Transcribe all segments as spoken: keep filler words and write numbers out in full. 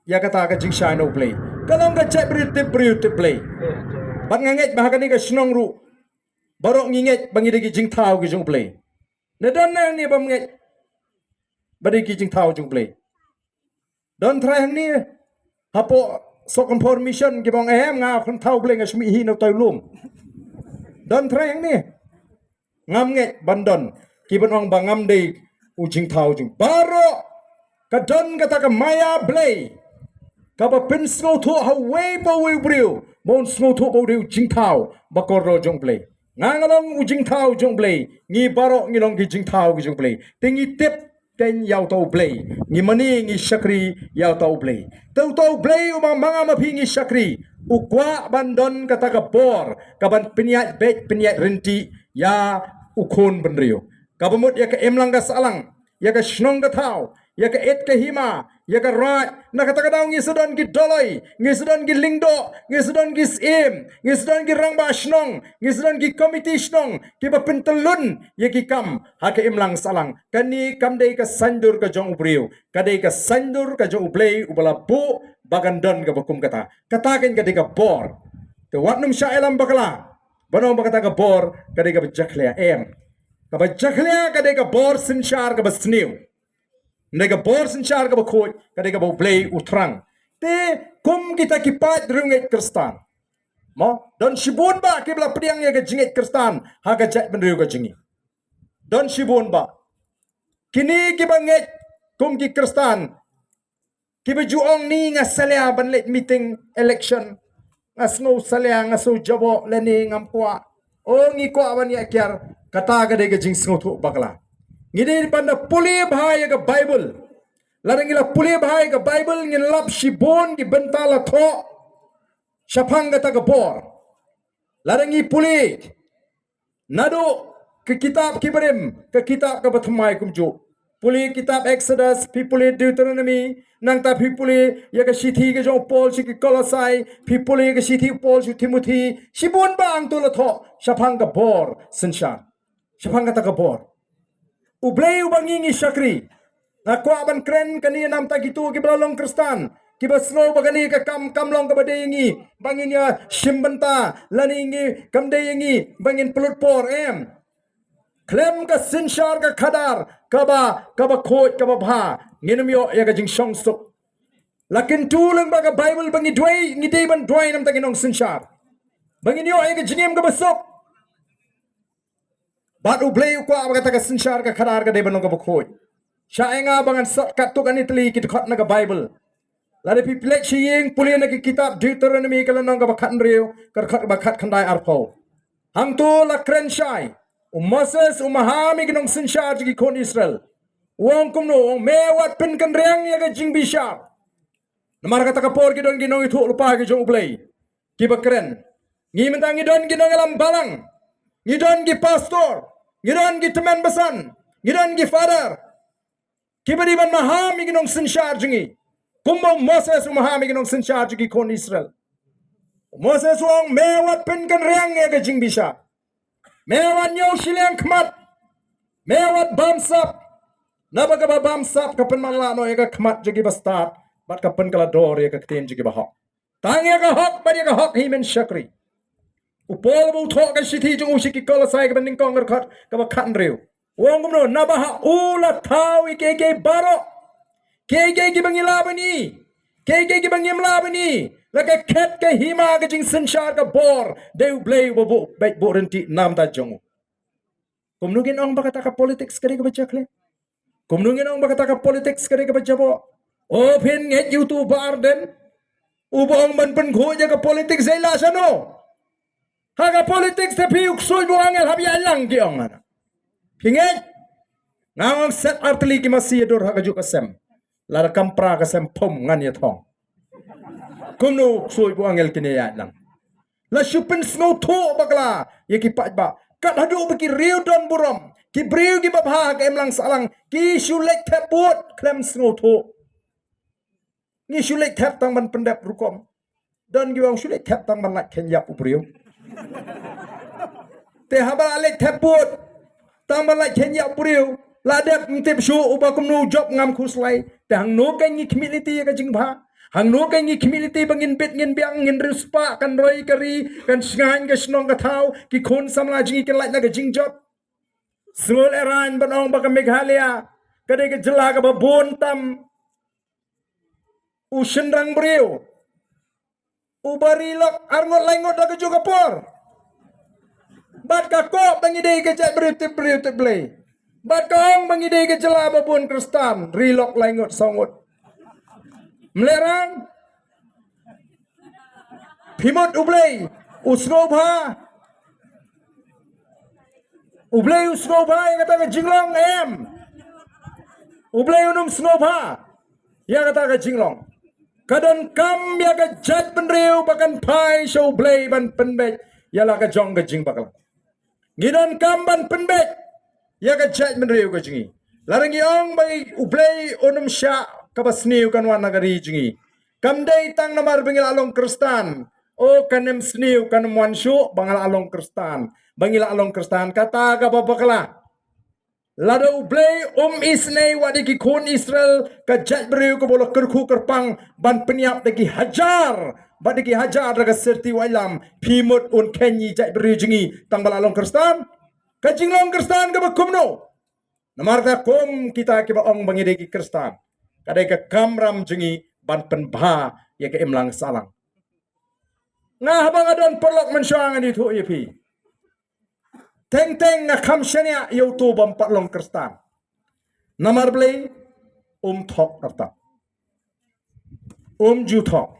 ïa kata ka jingshai na U Blei. Ka long ka jait briew tip briew tip Blei. Bad nga ngeit ba ha kane ka shnong ruh baroh ngi ngeit ba ngi dei ki jingthaw ki jong U Blei. Ne don ne ne bym ngeit ba dei ki jingthaw jong U Blei. Don trai hangne hapoh Sohkynphor Mission kiba ong em nga khun thaw Blei nga shu mih hi na utai u lum. Don trai hangne. Ngam ngeit ban don kiban ong ba ngam dei u jingthaw jong baroh. Ka don kata ka maya Blei kaba pynsngewthuh ha uwei pa uwei u briew ba un sngewthuh ba u dei u jingthaw ba kordor jong Blei. Nga nga long u jingthaw jong Blei, ngi baroh ngi long ki jingthaw ki jong Blei. Te ngi tip keiñ ïa uta U Blei, ngi mane ngi shakri ïa uta U Blei. Te uta U Blei uba ma nga ma phi ngi shakri u kwah ban don kata ka bor kaban pynïaid beit pynïaid rynti ïa u khun bynriew. Kaba mut ïa ka imlang ka sahlang, ïa ka shnong ka thaw, ïa ka it ka hima, ïa ka raid. Na kata ka daw ngi sa don ki doloi, ngi sa don ki lyngdoh, ngi sa don ki syiem, ngi sa don ki rangbah shnong, ngi sa don ki komiti shnong kiba pyntyllun ïa ki kam ha ka imlang sahlang. Kane kam dei ka saiñdur ka jong u briew, ka dei ka saiñdur ka jong U Blei uba la buh ba kan don kaba kum kata. Kata keiñ ka dei ka bor. Te wat nym shah ïalam bakla ban ong ba kata ka bor ka dei kaba jakhlia, em. Kaba jakhlia ka dei ka bor synshar kaba sniew. Ym dei ka bor synshar kaba khuid, ka dei kaba U Blei u thrang. Te kum kita ki paid riewngeit Khristan, mo, don shibun bah kiba la pdiang ïa ka jingngeit Khristan ha ka jaitbynriew ka jong ngi. Don shibun bah kine kiba ngeit kum ki Khristan kiba ju ong ni nga salia ban leit meeting election, nga sngew salia, nga sngew jaboh lane ngam kwah. O ngi kwah ban ïa kiar. Kata ka dei ka jingsngewthuh bakla. Ngi dei ban da pule bha ïa ka Baibl. Lada ngi la pule bha ïa ka Baibl ngin lap shibun ki bynta la thoh shaphang kata ka bor. Lada ngi pule naduh ka kitab ki barim, ka kitab kaba thymmai kumjuh. Pule kitab Exodus, phi pule Deuteronomy, nangta phi pule ïa ka shithi ka jong u Paul sha ki Kolosai, phi pule ïa ka shithi u Paul sha u Timothi, shibun bah hangto la thoh shaphang ka bor synshar. Shaphang kata ka bor. U Blei uba ngi ngi shakri. Nga kwah ban kren kane namta kito kiba la long Khristan kiba sngew ba kane ka kam kam long kaba dei ïa ngi ba ngin ïa shim bynta lane ngi kam dei ïa ngi ba ngin pynlut por, em. Khlem ka synshar ka khadar kaba kaba khuid kaba bha ngin ym ïoh ïa ka jingshongsuk. La kyntu lyngba ka Baibl ba ngi duwai, ngi dei ban duwai namta ki nongsynshar ba ngin ïoh ïa ka jingim kaba suk. Bad U Blei u kwah ba kata ka synshar ka khadar ka dei ban long kaba khuid. Shah ïa nga ba ngan sot katto katne tylli ki dkhot na ka Baibl. Lada phi plie sha ïing pule na ki kitab Deuteronomy ka lynnong kaba khathynriew, ka dkhot kaba khatkhyndai arphew. Hangto la kren shai, u Moses u maham ïa ki nongsynshar jong ki khun Israel. U ong kumno, u ong me wat pynkynriang ïa ka jingbishar. Namar kata ka por ki don ki nongïathuhlypa ki jong U Blei kiba kren. Ngi mynta ngi don ki nongïalam balang, ngi don ki pastor, ngi don ki tymmen basan, ngi don ki father kiba dei ban maham ïa ki nongsynshar jong ngi. Kumba u Moses u maham ïa ki nongsynshar jong ki khun Israel. U Moses u ong me wat pynkynriang ïa ka jingbishar. Me wat ñiew shiliang khmat. Me wat bamsap. Naba kaba bamsap ka pynmatlah noh ïa ka khmat jong ki bastad bad ka pynkylla dor ïa ka ktien jong ki bahok. Tang ïa ka hok bad ïa ka hok hi men shakri. U Paul ba u thoh ka shithi jong u sha ki Kolosai kaba nyngkong ka dkhot kaba khathynriew, u ong kumno, naba ha u la thaw ïa kiei kiei baroh. Kiei kiei kiba ngi lah ban i, kiei kiei kiba ngim lah ban i, la ka khet ka hima ka jingsynshar ka bor, dei U Blei uba buh beit buh rynti namta jong u. Kumno ngin ong ba kata ka politics ka dei kaba jakhlia? Kumno ngin ong ba kata ka politics ka dei kaba jaboh? O phin ngeit ïa uto u Bah Ardent uba ong ban pynkhuid ïa ka politics, ïa la shano? Ha ka politics te phi u ksuid u angel hap ïaid lang ki ong, hana. Phi ngeit? Nga ong set artylli ki masi ïa dur ha kajuh ka sem. Lada kam pra ka sem phom ngan ïathong. Kumno u ksuid u angel kin ïaid lang? La shu pynsngewthuh bakla ïa ki paidbah. Kat haduh ba ki riew don burom, ki briew kiba bha ha ka imlang sahlang, ki shu leit thep vote khlem sngewthuh. Ngi shu leit thep tang ban pyndep rukom. Don kiba ong shu leit thep tang ban lait kheiñ ïap u briew. Te haba la leit thep vote tang ban lait kheiñ ïap u briew, la dep ym tip shuh uba kumno u jop ngam khuslai. Te hangno kein ngi khmih lynti ïa ka jingbha? Hangno ka ngi khmih lynti ba ngin bit ngin biang, ngin riewspah, kan roi ka ri, kan shngaiñ ka shnong ka thaw, ki khun samla jong ngi kin lait na ka jingjop. Sngewlehrain ban ong ba ka Meghalaya ka dei ka jylla kaba bun tam u shynrang briew uba ri lok arngut laingut da kajuh ka por. Bad ka kop ba ngi dei ka jaitbriew tip briew tip Blei. Bad ka ong ba ngi dei ka jylla ba bun Khristan, ri lok laingut sawngut. Mlehrain, phi mut U Blei u sngewbha? U Blei u sngewbha ïa kata ka jinglong? Em. U Blei un ym sngewbha ïa kata ka jinglong. Ka donkam ïa ka jaitbynriew ba kan phai sha U Blei ban pynbeit ïa la ka jong ka jingbakla. Ngi donkam ban pynbeit ïa ka jaitbynriew ka jong ngi. Lada ngi ong ba U Blei un ym shah, kaba sniew kan wan na ka ri jong ngi. Kam dei tang namar ba ngi la long Khristan. O, kan ym sniew, kan ym wan shuh ba nga la long Khristan, ba ngi la long Khristan. Kata kaba bakla. Lada U Blei um isynei wat ïa ki khun Israel, ka jaitbynriew kaba la kyrkhu kyrpang ban pynïap da ki hajar bad da ki hajar da ka syrti waitlam, phi mut un kheiñ ïa ki jaitbynriew jong ngi tang ba la long Khristan? Ka jinglong Khristan kaba kumno? Namar kata kum kita kiba ong ba ngi dei ki Khristan, ka dei ka kamram jong ngi ban pynbha ïa ka imlang sahlang. Nga haba nga don paralok mynshuwa ngan ïathuh ïa phi. Teng teng nga kham shaniah ïa uto bym pat long Khristan. Namar balei? Um thok artat. Um ju thok.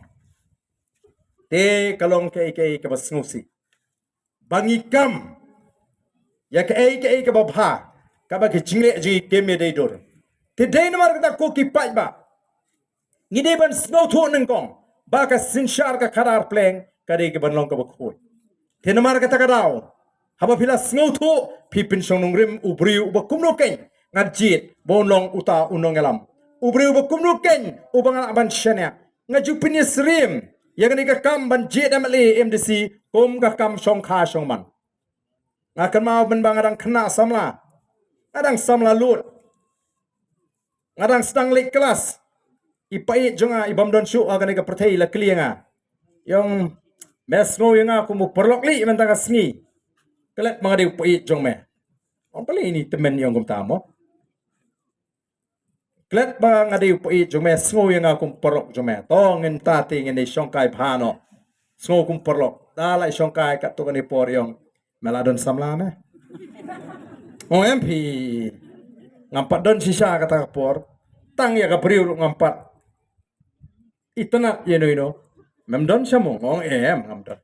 Te ka long kaei kaei kaba sngewsih. Ba ngi kam ïa kaei kaei kaba bha, kaba ki jingleh jong ngi kim ïadei dur. Te dei namar kata ko ki paidbah, ngi dei ban sngewthuh nyngkong ba ka synshar ka khadar pleng ka dei kaban long kaba khuid. Te namar kata ka daw, haba phi la sngewthuh, phi pynshong nongrim u briew uba kumno keiñ, ngan jied ba un long uta u nongïalam. U briew uba kumno keiñ uba nga lah ban shaniah. Nga ju pynïasyriem ïa kane ka kam ban jied M L A M D C kum ka kam shongkha shongman. Nga kynmaw mynba nga dang khynnah samla, nga dang samla lut, nga dang sdang leit klas, i paid jong nga i bym don shuh ha kane ka pyrthei la kylli ïa nga, i ong, me sngew ïa nga kum u paralok lieh mynta ka sngi. Klet ba nga dei u paid jong me. Ong, balei ini tymmen i ong kumta mo? Klet ba nga dei u paid jong me, sngew ïa nga kum paralok jong me. To ngin ta te ngin ïa shongkai bha noh. Sngew kum paralok. Da la i shongkai katto katne por i ong, me la don samla me? Ong, em phi. Ngam pat don shisha kata ka por. Tang ïa ka briew ruh ngam pat itynnad ïa no ïa no. Mem don sha mo? Ong, em, ngam don.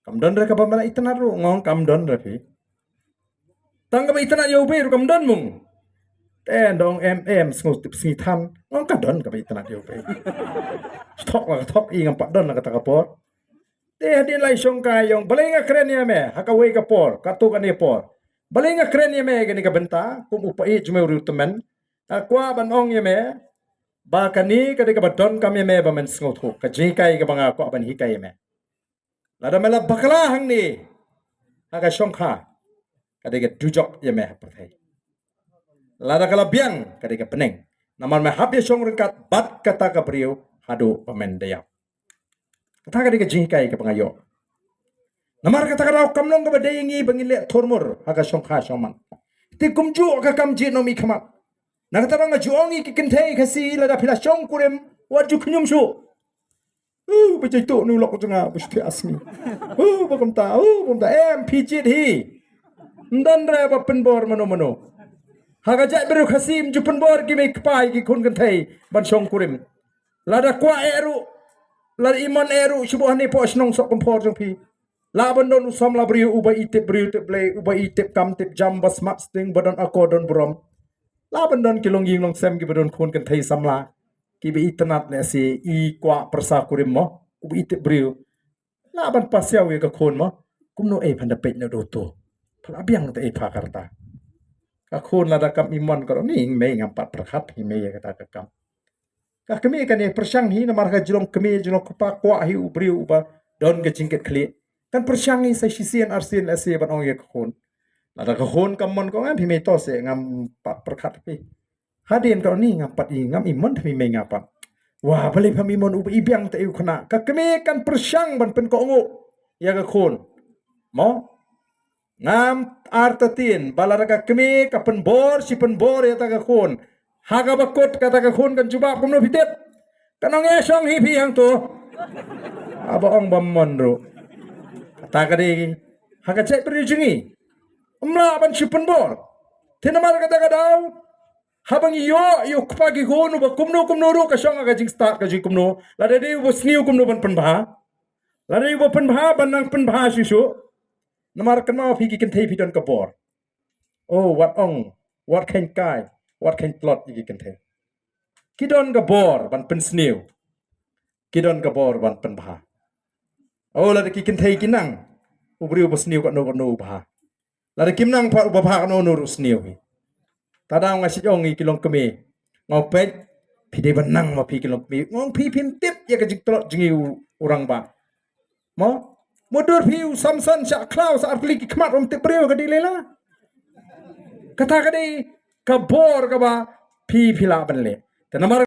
Kam don re kaba me la itynnad ruh? Ong, kam don re phi. Tang kaba itynnad ïa u bei ruh kam don mo? Te da ong, em em, sngew tip sngi than. Ong, ka don kaba itynnad ïa u bei. Thok la ka thok, i ngam pat don la kata ka por. Te hadien la i shongkai i ong, balei nga kren ïa me ha kawei ka por, katto katne por? Balei nga kren ïa me kane ka bynta kum u paid jong me u riewtymmen? Nga kwah ban ong ïa me ba kane ka dei kaba donkam ïa me ba men sngewthuh, ka jinghikai kaba nga kwah ban hikai ïa me. Lada me la bakla hangne ha ka shongkha, ka dei ka dujok ïa me ha pyrthei. Lada ka la biang, ka dei ka bneng. Namar me hap ïa shong ryngkat bad kata ka briew haduh ba men da ïap. Kata ka dei ka jinghikai kaba nga ïoh. Namar kata ka daw kam long kaba dei ïa ngi ba ngin leh thurmur ha ka shongkha shongman. Te kumjuh ka kam jied nongmihkhmat. Na kata ba nga ju ong ïa ki kynthei Khasi, lada phi la shong kurim, wat ju khñium shuh. Uh, ba jai tuh nu lok jong nga ba shu thiah sngi. Uh, ba kumta, uh, ba kumta. Em, phi jied hi. Ym don re ba pynbor mano mano. Ha ka jaitbynriew Khasi ym ju pynbor ki mei kpa ïa ki khun kynthei ban shong kurim. Lada kwah eh ruh, lada i mon eh ruh, shu buh hangne poh shnong Sohkymphor jong phi. Lah ban don u samla briew uba i tip briew tip Blei, uba i tip kam tip jam, ba smat sting, ba don akor don burom. Lah ban don ki longïing longsem kiba don khun kynthei samla, kiba itynnad lehse, i kwah pyrsa kurim mo, uba i tip briew. Lah ban pasiaw ïa ka khun mo. Kumno ei phan da peit na do to? Pha la biang te ei pha ka rta. Ka khun lada kam i mon ka ong, ni mei, ngam pat pyrkhat hi mei ïa kata ka kam. Ka kmie kane pyrshang hi namar ka jinglong kmie jinglong kpa, kwah hi u briew uba don ka jingkitkhlieh. Kan pyrshang hi sa shisien arsien lehse ban ong ïa ka khun. Lada ka khun kam mon ka ong, em phi mei, to se ngam pat pyrkhat phi. Hadien ka ong, ni ngam pat i, ngam i mon phi mei, nga pat. Wa balei pha mi mon uba ibiang te u khana. Ka kmie kan pyrshang ban pynkohnguh ïa ka khun. Mo? Ngam artatien ba lada ka kmie ka pynbor shi pynbor ïa ta ka khun. Ha kaba kut kata ka khun kan jubab kumno phi tip. Kan ong ïa shong hi phi hangto. Haba ong ba mon ruh. Kata ka dei ha ka jait briew jong ngi. Ym lah ban shu pynbor. Te namar kata ka daw haba ngi ïoh ïa u kpa ki khun uba kumno kumno ruh ka shong ha ka jingstad ka jingkumno. Lada dei uba sniew kumno ban pynbha. Lada dei uba pynbha ban nang pynbha shuh shuh. Namar kynmaw phi ki kynthei phi don ka bor. Oh, wat ong, wat kheiñ kai, wat kheiñ tlot ïa ki kynthei. Ki don ka bor ban pynsniew. Ki don ka bor ban pynbha. Oh, lada ki kynthei ki nang, u briew uba sniew katno katno u bha. Lada kim nang pat uba bha katno katno ruh sniew hi. Te da nga shu ong ïa ki longkmie. Nga ong peit, phi dei ban nang ma phi ki longkmie. Nga ong phi phim tip ïa ka jingtlot jong ngi u, u rangbah. Mo? Mo dur phi u Samson shah khlaw sa artylli ki khmat ym tip briew ka dei leila. Kata ka dei ka bor kaba phi phi lah ban leh. Te namar